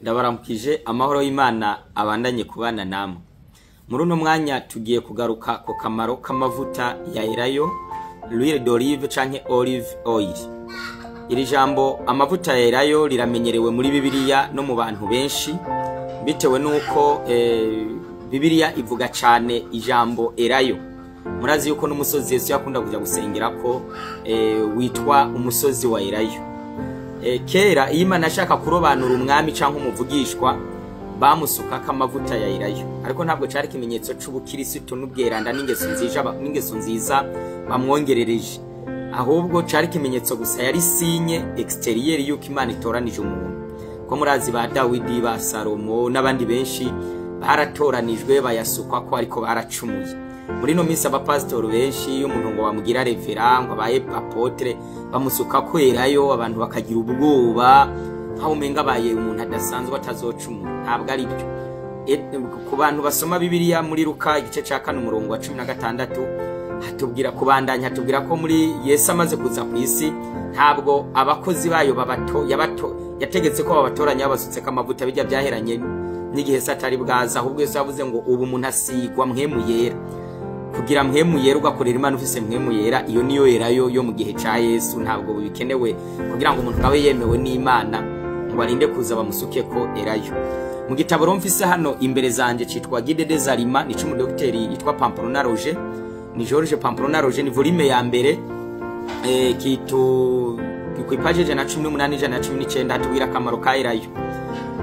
Ndabaramukije, amahoro y'Imana abandanye kubana namwe. Muri uno mwanya tugiye kugaruka ku kamaro k'amavuta ya elayo, l'huile d'olive canke olive oil. Iri jambo amavuta ya elayo riramenyerewe muri Bibiliya no mu bantu benshi, bitewe nuko Bibiliya ivuga cane ijambo elayo. Murazi yuko n'umusozi Yesu yakunda kuja gusengerako witwa umusozi wa Elayo. Kera iyo Imana ashaka kurobanura umwami canke umuvugishwa, bamusukako amavuta ya elayo, ariko ntabwo cari ikimenyetso c'ubukirisitu n'ubweranda n'ingeso nziza bamwongerereje, ahubwo cari ikimenyetso gusa, yari signe extérieure yuko Imana itoranije umuntu. Ko murazi ba Dawidi, ba Salomo n'abandi benshi baratoranijwe bayasukwako, ariko baracumuye. Muri ino minsi abapasitori benshi, iyo umuntu ngo bamugira révérend, ngo abaye apôtre, bamusuka ko elayo, abantu bakagira ubwoba nkaho umenga abaye umuntu adasanzwe atazocumura. Ntabwo ari byo. Ku bantu basoma Bibiliya, muri Luka igice ca 4 umurongo wa 16 hatubwira kubandanya, hatubwira ko muri Yesu amaze kuza ku isi, ntabwo abakozi bayo babato yabato yategetse ko babatoranya babasutseko amavuta. Bijya byaheranye n'igihe se atari bwaza. Ahubwo Yesu yavuze ngo ubu umuntu asigwa Mpwemu Yera. Kugira Mpwemu Yera, ugakorera Imana ufise Mpwemu Yera, iyo niyo elayo yo mu gihe ca Yesu. Ntabwo bikenewe kugira ngo umuntu abe yemewe n'Imana ngo arinde kuza bamusuke ko elayo. Mu gitabo rero mfise hano imbere zanje citwa Guide des aliments, ni c'umudokiteri yitwa Pamplona Roger, ni George Pamplona Roger, ni volume ya mbere, kitu ku ipaje 118, 119, hatubwira akamaro ka elayo.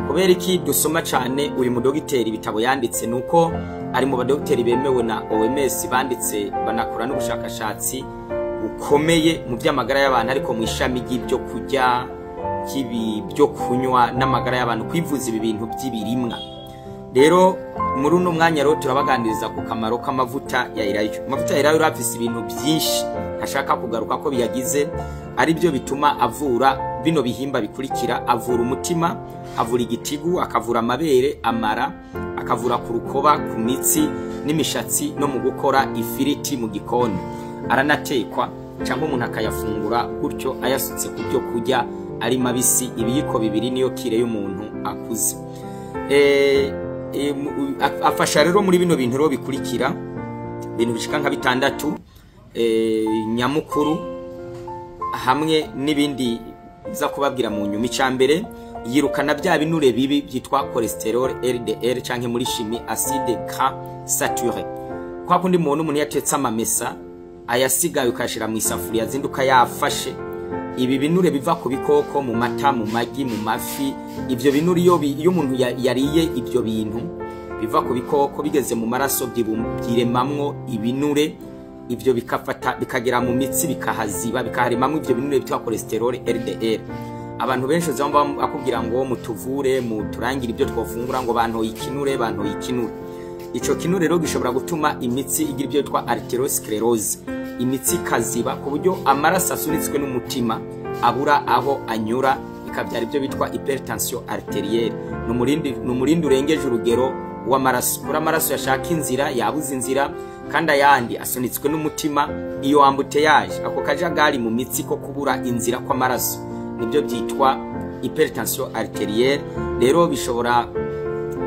Kubera iki dusoma cane uyu mudogiteri ibitabo yanditse? Nuko ari mu badogiteri bemewe na OMS, banditse banakora n'ubushakashatsi bukomeye mu by'amagara y'abantu, ariko mu ishami ry'ibyo kurya, by'ibi byo kunywa n'amagara y'abantu, kwivuza ibi bintu by'ibirimwa. Rero muri uno mwanya rero turabaganiriza ku kamaro k'amavuta ya elayo. Amavuta ya elayo rero afise ibintu byinshi ntashaka kugaruka ko biyagize, ari byo bituma avura bino bihimba bikurikira: avura umutima, avura igitigu, akavura amabere, amara, akavura ku rukoba, ku mitsi n'imishatsi, no mu gukora ifiriti mu gikoni. Aranatekwa cyangwa umuntu akayafungura gutyo ayasutse ku byo kurya ari mabisi. Ibiyiko 2 niyo cure y'umuntu akuze. Afasha rero muri bino bintu rero bikurikira, ibintu bishika nka bitandatu nyamukuru, hamwe n'ibindi nza kubabwira mu nyuma. Icya mbere, yirukana bya binure bibi byitwa cholesterol LDL, canke muri chimie acide gras saturé. Kwa kundi muntu umuntu yatetse amamesa, ayasigaye ukayashira mu isafuriya, zinduka yafashe ibi binure biva ku bikoko, mu mata, mu magi, mu mafi. Ibyo binure iyo umuntu yariye ibyo bintu biva ku bikoko, bigeze mu maraso byiremamwo ibinure. Ibyo bikafata bikagera mu mitsi, bikahaziba, bikaharemamwo ibyo binure byitwa cholesterol LDL. Abantu benshi uzumva akubwira ngo mutuvure, muturangire ibyo twofungura, ngo bantoye ikinure, bantoye ikinure. Ico kinure rero gishobora gutuma imitsi igira ibyo bitwa artériosclérose, imitsi ikaziba ku buryo amaraso asunitswe n'umutima abura aho anyura, bikabyara ibyo bitwa hypertension artérielle. Ni umurindi urengeje urugero w'amaraso, kuri amaraso yashaka inzira yabuze inzira, kandi ayandi asunitswe n'umutima. Iyo embouteillage, ako kajagari mu mitsi ko kubura inzira kw'amaraso, nibyo byitwa hypertension artérielle. Rero bishobora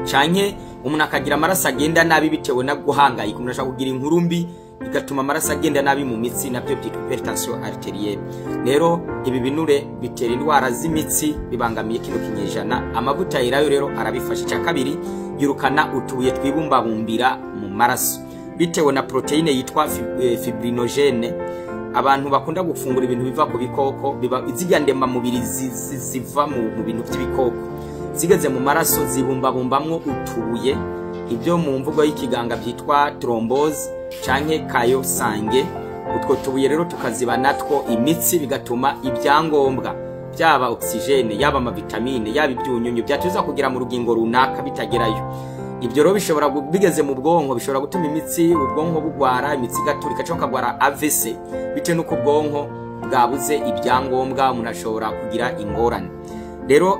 canke umuntu akagira amaraso agenda nabi bitewe no guhangayika. Umuntu ashobora kugira inkuru mbi bigatuma amaraso agenda nabi mu mitsi, nabyo byitwa hypertension artérielle. Rero ibi binure bitera indwara z'imitsi, bibangamiye kino kinyejana. Amavuta elayo rero arabifasha. Icya kabiri, yirukana utubuye twibumbabumbira mu maraso bitewe na protéine yitwa fibrinogène. Abantu bakunda gufungura ibintu biva ku bikoko, biba zirya ndemamubiri ziva mu bintu by'ibikoko, zigeze mu maraso zibumbabumbamwo utubuye, ibyo mu mvugo y'ikiganga byitwa thrombose canke caillot sanguin. Utwo tubuye rero tukaziba natwo imitsi, bigatuma ibyangombwa, byaba oxygène, yaba amavitamine, yaba ibyunyunyu byatuza kugira mu rugingo runaka, bitagerayo. Ibyo rero bishobora bigeze mu bwonko bishobora gutuma imitsi, ubwonko bugwara, imitsi igaturika cyangwa ukagwara AVC bitewe n'uko ubwonko bwabuze ibyangombwa. Umuntu ashobora kugira ingorane. Rero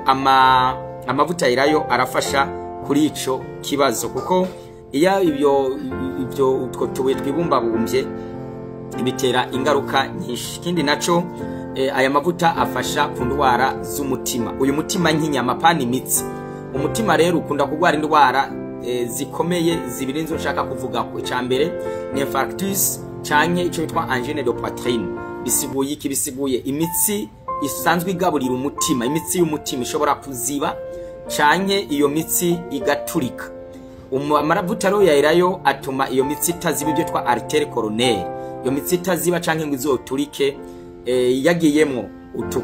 amavuta elayo arafasha kuri ico kibazo, kuko iyo ibyo utwo tubuye twibumbabumbye bitera ingaruka nyinshi. Ikindi naco, aya mavuta afasha ku ndwara z'umutima. Uyu mutima nk'inyama, pana imitsi. Umutima rero ukunda kurwara indwara zikomeye zibiri nizo nshaka kuvuga ko. Icya mbere ni infarctus canke ico bitwa angine de poitrine. Bisiguye iki? Bisiguye imitsi isanzwe igaburira umutima, imitsi y'umutima ishobora kuziba canke iyo mitsi igaturika. Amavuta rero ya elayo atuma iyo mitsi itaziba, ibyo twa artère coronaire, iyo mitsi itaziba canke ngo izoturike, yagiyemwo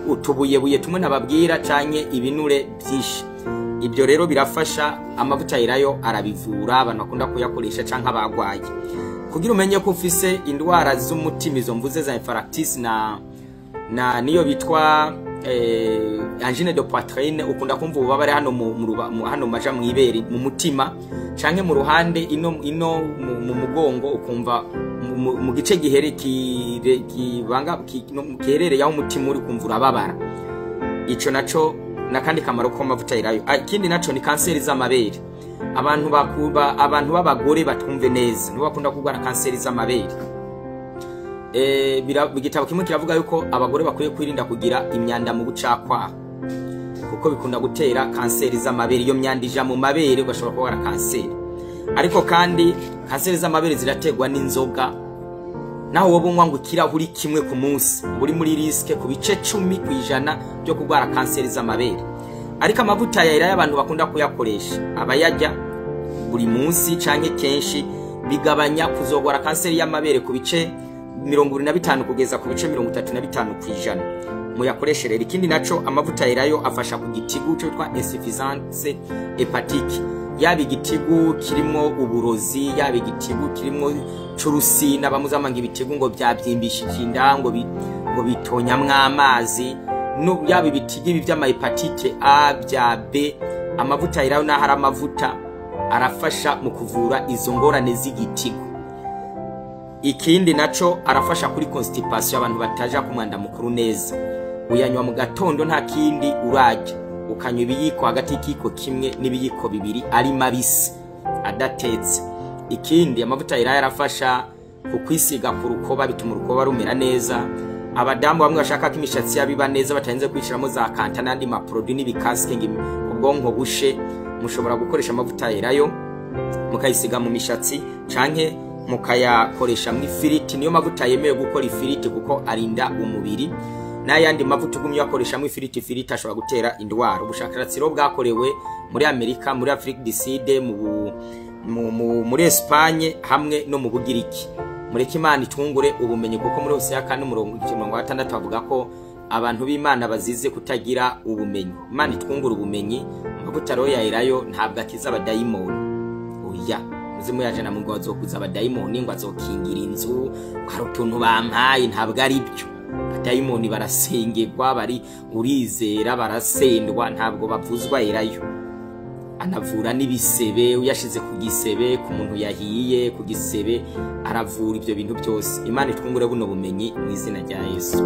utubuyebuye tumwe nababwira canke ibinure byinshi. Ibyo rero birafasha, amavuta elayo arabivura, abantu bakunda kuyakoresha canke abagwaye. Kugira umenye ko ufise indwara z'umutima izo mvuze za infarctus na niyo bitwa angine de poitrine, ukunda kumva ububabare hano hano maja mwibere mu mutima canke mu ruhande ino mu mugongo, ukumva mu gice gihere kibanga kiherereye aho umutima uri, kumva urababara. Ico naco nakandi kamaro ko amavuta elayo. Ikindi naco ni kanseri z'amabere. Abantu bakuba, abantu b'abagore batwumve neza, nibo bakunda kurwara kanseri z'amabere. Igitabo kimwe kiravuga yuko abagore bakwiye kwirinda kugira imyanda mu bucakwaha kuko bikunda gutera kanseri z'amabere. Iyo myanda ija mu mabere ugashobora kurwara kanseri. Ariko kandi kanseri z'amabere ziraterwa n'inzoga. Naho wowe unywa ngo ikirahuri kimwe ku munsi, uba uri muri risque ku bice 10% byo kurwara kanseri z'amabere. Ariko amavuta ya elayo abantu bakunda kuyakoresha, abayarya buri munsi canke kenshi, bigabanya kuzogwara kanseri y'amabere ku bice 25 kugeza ku bice 35%. Muyakoreshe rero. Ikindi naco, amavuta elayo afasha ku gitigu cyo twitwa insuffisance hépatique, yaba igitigu kirimo uburozi, yaba igitigu kirimo curusina bamuzamanga ibitigu ngo byabyimbishije inda, ngo bitonyamwo amazi, no yaba ibitigu ibi by'ama hépatite A bya B, amavuta elayo naho ari amavuta arafasha mu kuvura izo ngorane z'igitigu. Ikindi naco arafasha kuri constipation, abantu bataja ku mwanda mukuru neza. Uyanywa mu gatondo nta kindi urarya, ukanywa ibiyiko hagati y'ikiyiko kimwe n'ibiyiko bibiri ari mabisi adatetse. Ikindi, amavuta elayo arafasha ku kwisiga ku rukoba, bituma urukoba rumera neza. Abadamu bamwe bashaka ko imishatsi yabo iba neza batarinze kwishiramo za kanta n'andi ma produits n'ibikasike ngo ubwonko bushe, mushobora gukoresha amavuta elayo mukayisiga mu mishatsi canke mukayakoresha mu ifiriti. Niyo mavuta yemewe gukora ifiriti kuko arinda umubiri, n'ayandi mavuta ugumye uyakoreshamo ifiriti, ifiriti ashobora gutera indwara. Ubushakashatsi rero bwakorewe muri Amerika, muri Afrique du Sud, muri Espagne hamwe no mu Bugiriki. Mureke Imana itwungure ubumenyi, kuko muri Hosea 4:6 bavuga ko abantu b'Imana bazize kutagira ubumenyi. Imana itwungure ubumenyi. Amavuta rero ya elayo ntabwo akiza abadayimoni, oya. Muze muyajana mu ngo azokuza abadayimoni, ngo azokingira inzu, hari utuntu bampaye, ntabwo ari byo. Abadayimoni barasengerwa, bari urizera barasendwa, ntabwo bavuzwa elayo. Anavura n'ibisebe, uyashize ku gisebe, ku muntu yahiye ku gisebe, aravura ibyo bintu byose. Imana itwungure buno bumenyi mu izina rya Yesu.